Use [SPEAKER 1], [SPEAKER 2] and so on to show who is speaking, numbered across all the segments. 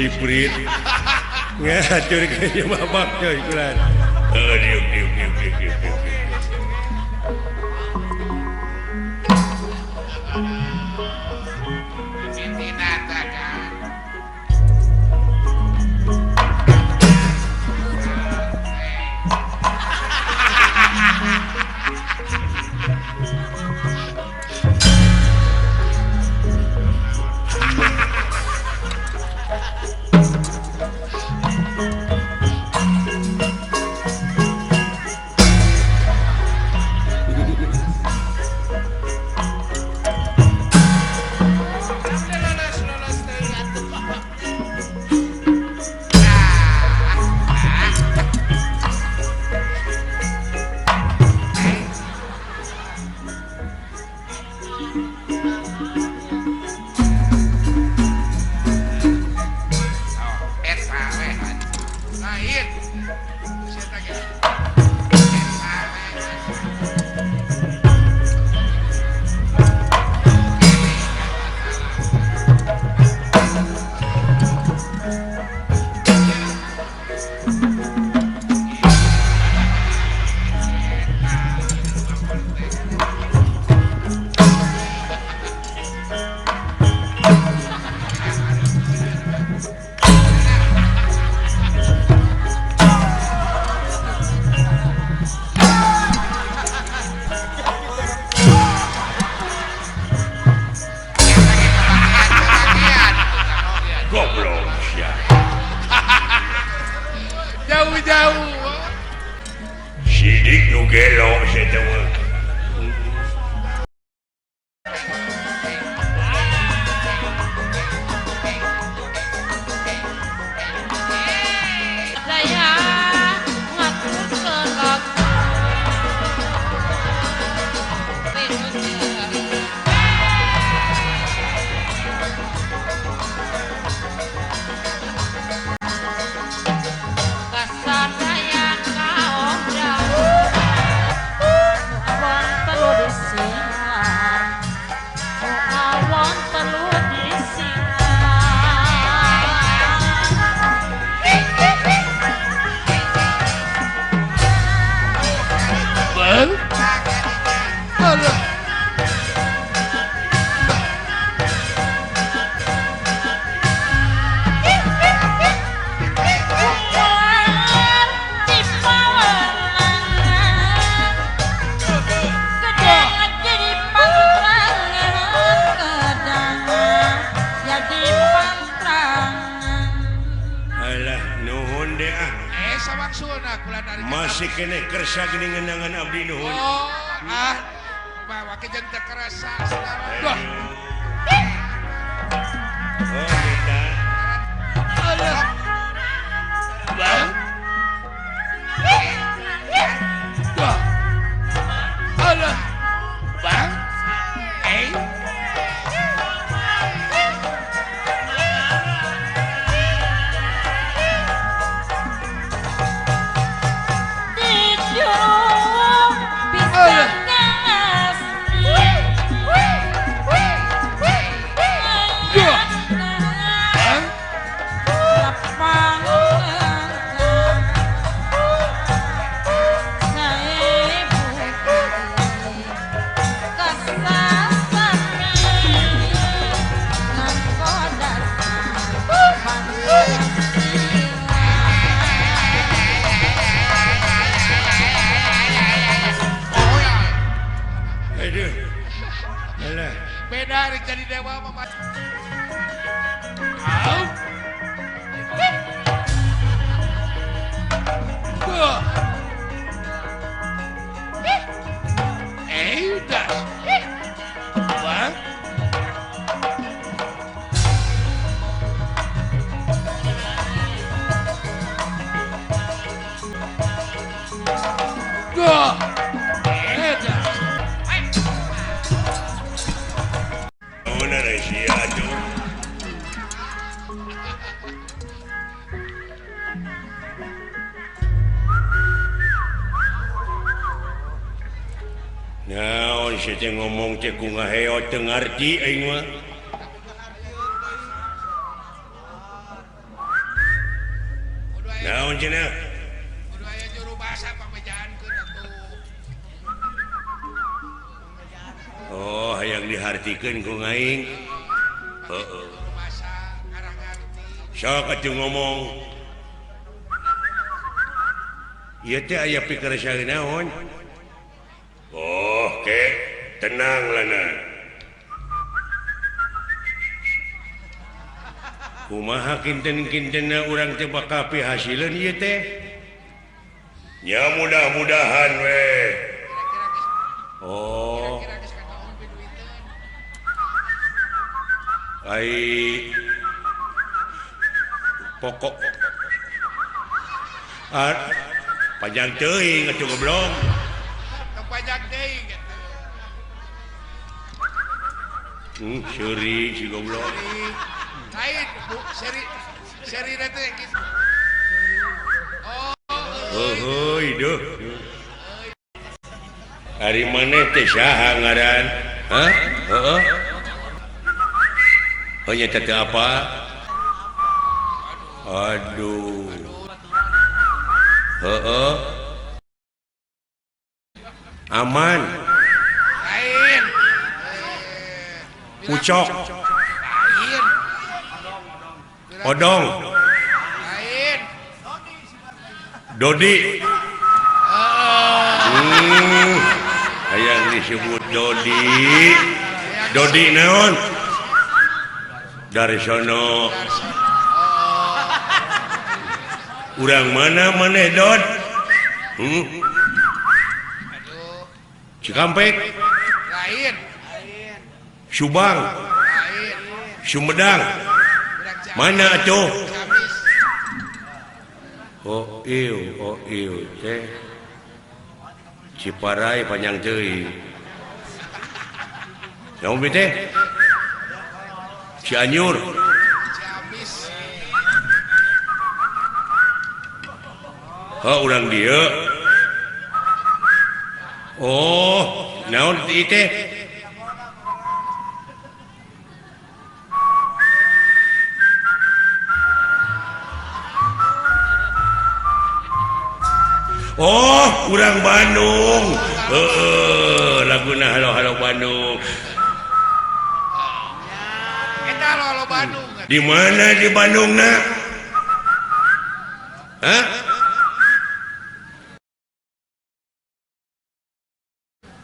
[SPEAKER 1] Ciprit ngatur ke babak coy kulan. Diuk diuk diuk diuk diuk. Masih kene kersa gini ngenangan abdi nuhun.
[SPEAKER 2] Oh, ah, bawa ke jeung teu kerasa saudara.
[SPEAKER 1] Oh, kita.
[SPEAKER 2] Alah. Bang. Wah. Alah. Bang. Eh. Beda jadi dewa mama. Au. Eh, dah. Bang. Duh. Eh, dah.
[SPEAKER 1] Naon sia teh ngomong teh ku ngaheo teu ngarti aing mah. Naon cenah?
[SPEAKER 2] Kudu aya juru bahasa pamejaankeun atuh.
[SPEAKER 1] Oh, hayang dihartikeun ku aing. Heeh. Sok atuh ngomong. Ieu teh aya pikersa naon? Oh, ke tenang lana. Kumaha kinten-kintenna urang teh bakal pihasileun ieu teh? Nya mudah-mudahan we. Oh. Ai pokok panjang teuing atuh goblok.
[SPEAKER 2] Tong panjang teuing atuh.
[SPEAKER 1] Seuri si goblok.
[SPEAKER 2] Lain bu seri seri teh kitu. Oh,
[SPEAKER 1] heuy deuh. Ari maneh teh saha ngaran? Hah? Heeh. Oh nya teh apa? Aduh. Heeh. Aman.
[SPEAKER 2] Lain.
[SPEAKER 1] Pucok.
[SPEAKER 2] Lain.
[SPEAKER 1] Odong.
[SPEAKER 2] Lain.
[SPEAKER 1] Dodi. Hayang disebut Dodi. Dodi naon? Darsono. Urang mana maneh Dod? Cikampek.
[SPEAKER 2] Lain.
[SPEAKER 1] Subang.
[SPEAKER 2] Lain.
[SPEAKER 1] Sumedang. Mana atuh? Oh ieu teh. Ciparai panjang teuing. Naon teh? Cianjur.
[SPEAKER 2] Ciamis.
[SPEAKER 1] Oh, urang dieu. Oh, naon ieu teh? Oh, urang Bandung. Heeh, laguna halo-halo Bandung.
[SPEAKER 2] Eta halo-halo Bandung.
[SPEAKER 1] Di mana di Bandungna? Hah?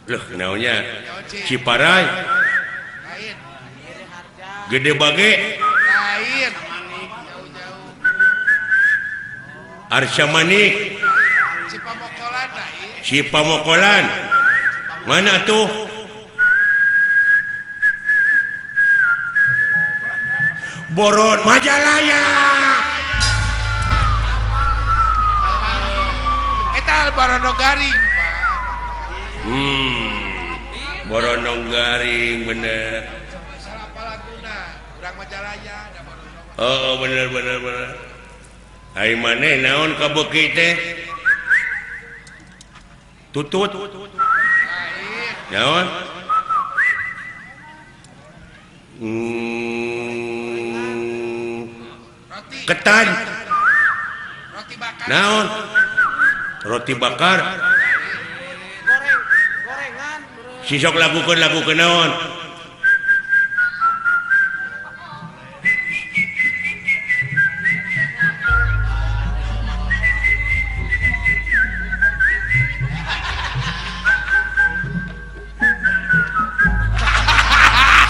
[SPEAKER 1] Loh, naonnya? Ciparai.
[SPEAKER 2] Lain.
[SPEAKER 1] Gede Bage.
[SPEAKER 2] Lain. Jauh-jauh.
[SPEAKER 1] Arca Manik.
[SPEAKER 2] Cipamokolan lain.
[SPEAKER 1] Cipamokolan. Mana tuh? Boron Majalaya.
[SPEAKER 2] Eta Barono Garing.
[SPEAKER 1] Barono Garing bener.
[SPEAKER 2] Salah laguna, urang Majalaya da Barono.
[SPEAKER 1] Oh, bener bener bener. Ai maneh naon kabeuki teh? Tutut. Naon?
[SPEAKER 2] Roti.
[SPEAKER 1] Ketan.
[SPEAKER 2] Roti bakar.
[SPEAKER 1] Naon? Roti bakar.
[SPEAKER 3] Goreng, gorengan.
[SPEAKER 1] Sisok lakukan lakukan naon?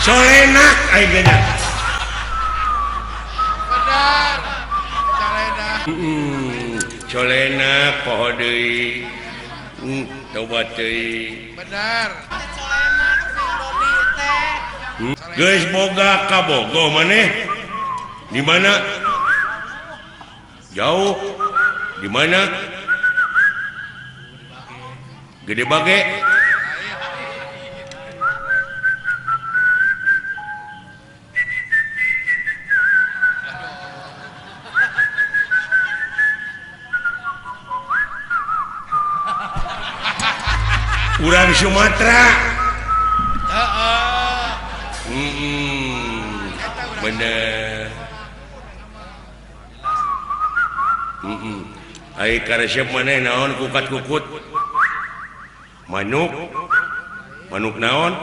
[SPEAKER 1] Solenak aing ge.
[SPEAKER 2] Benar. Solenak.
[SPEAKER 1] Solenak poho deui. Tobat deui.
[SPEAKER 2] Benar.
[SPEAKER 3] Solenak si Dodi teh.
[SPEAKER 1] Geus boga kabogoh maneh? Di mana? Jauh. Di mana? Gede Bage. Urang Sumatera. Bener. Ai karesep maneh naon kukat-kukut? Manuk. Manuk naon?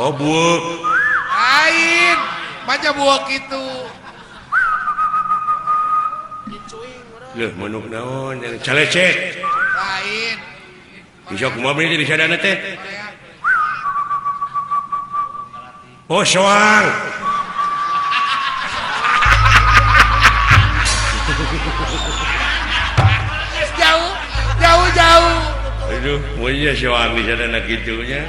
[SPEAKER 1] Oh buuk.
[SPEAKER 2] Lain, baca buuk itu.
[SPEAKER 1] Leuh manuk naon? Calecet.
[SPEAKER 2] Lain.
[SPEAKER 1] Bisa kumaha beuh di sadana teh? Oh soang.
[SPEAKER 2] Jauh, jauh, jauh.
[SPEAKER 1] Aduh, mun soang di sadana kitu nya.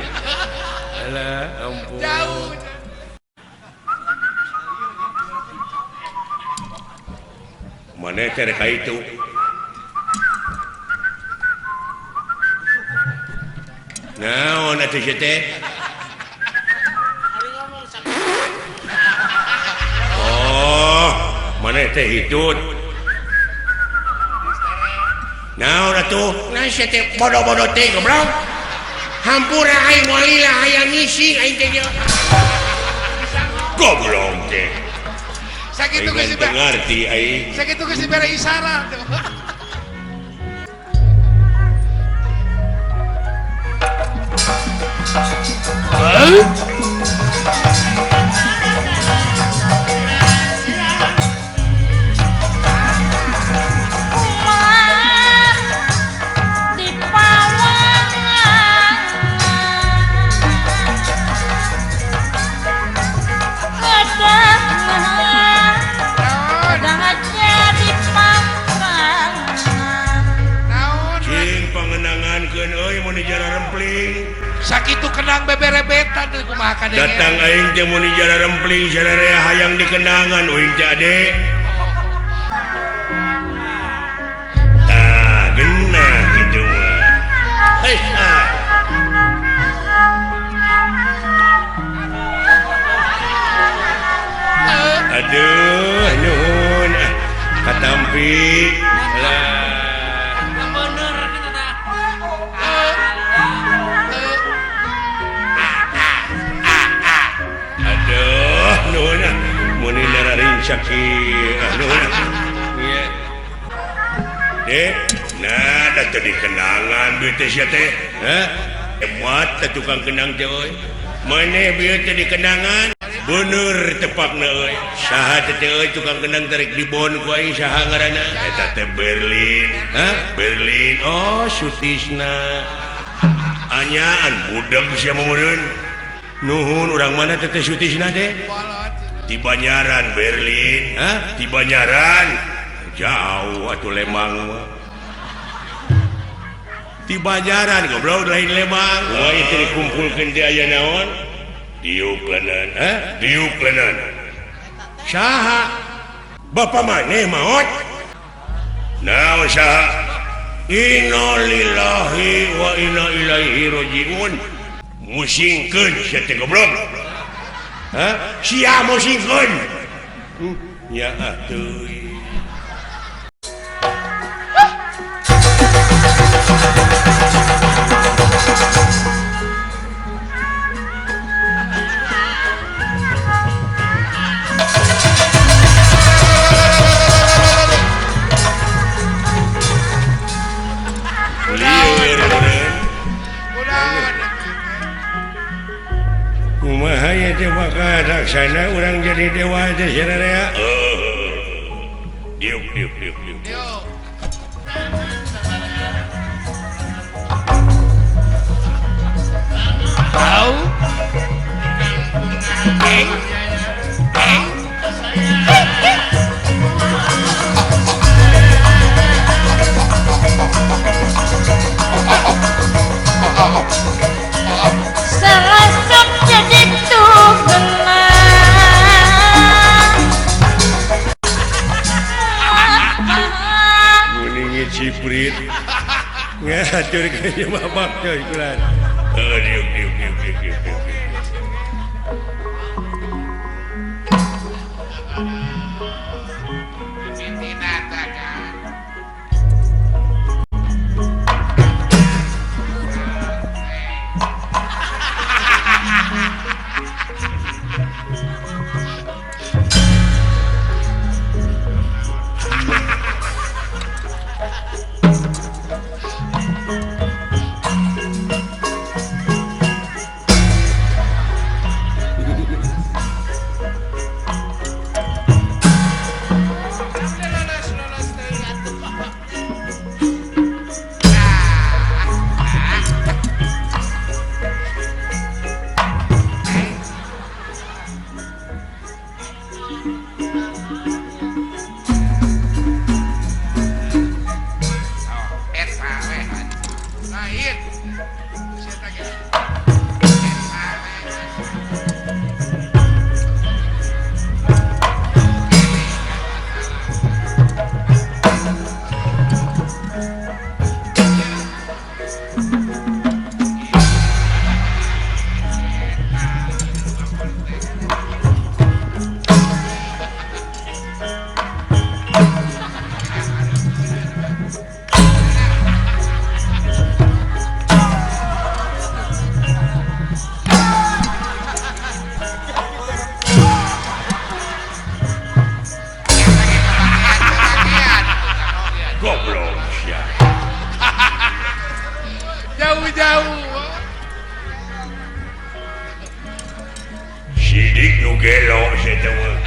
[SPEAKER 1] Alah, ampun.
[SPEAKER 2] Jauh.
[SPEAKER 1] Mana teh rek ka itu? Naon atuh sia teh? Oh, mana teh hitut? Naon atuh? Nah sia teh bodoh-bodoh teh goblok. Hampura aing moal lila hayang ngising aing teh. Goblok teh.
[SPEAKER 2] Sakitu geus
[SPEAKER 1] teu ngarti aing.
[SPEAKER 2] Sakitu geus dibere isyarat. Sakitu kenang beberebetan teh kumaha kadenge.
[SPEAKER 1] Datang aing teh mun jara rempling sararea hayang dikenangan uing teh ade. Tah geunah kitu mah. Heus ah. Aduh nuhun ah katampi lah. Nah dikenangan tukang kenang dikenangan bener tepak tukang kenang tarik dibon ku aing saha ngaranna eta teh Berlin. Hah Berlin. Oh Sutisna anyaan budeg sia meureun. Nuhun urang mana teh Sutisna teh? Di Banyaran Berlin. Hah? Di Banyaran jauh atuh Lembang mah. Di Banyaran goblok lain Lembang. Wah itu dikumpulkeun di aya naon? Diuk leuneuh. Hah? Diuk leuneuh. Saha? Bapa maneh maot? Naon saha? Innalillahi wa inna ilaihi rajiun. Musingkeun sia teh goblok. Hah? Sia musingkeun. Ya atuh. Kumaha ya teh maka laksana urang jadi dewa teh sararea. Diuk diuk diuk diuk.
[SPEAKER 2] Tahu?
[SPEAKER 4] Selesai jadi tuh kenang.
[SPEAKER 1] Muningi ciprit ngatur kayaknya bapak coy kulan. Diuk diuk diuk diuk diuk diuk. Gelo sia teh mah.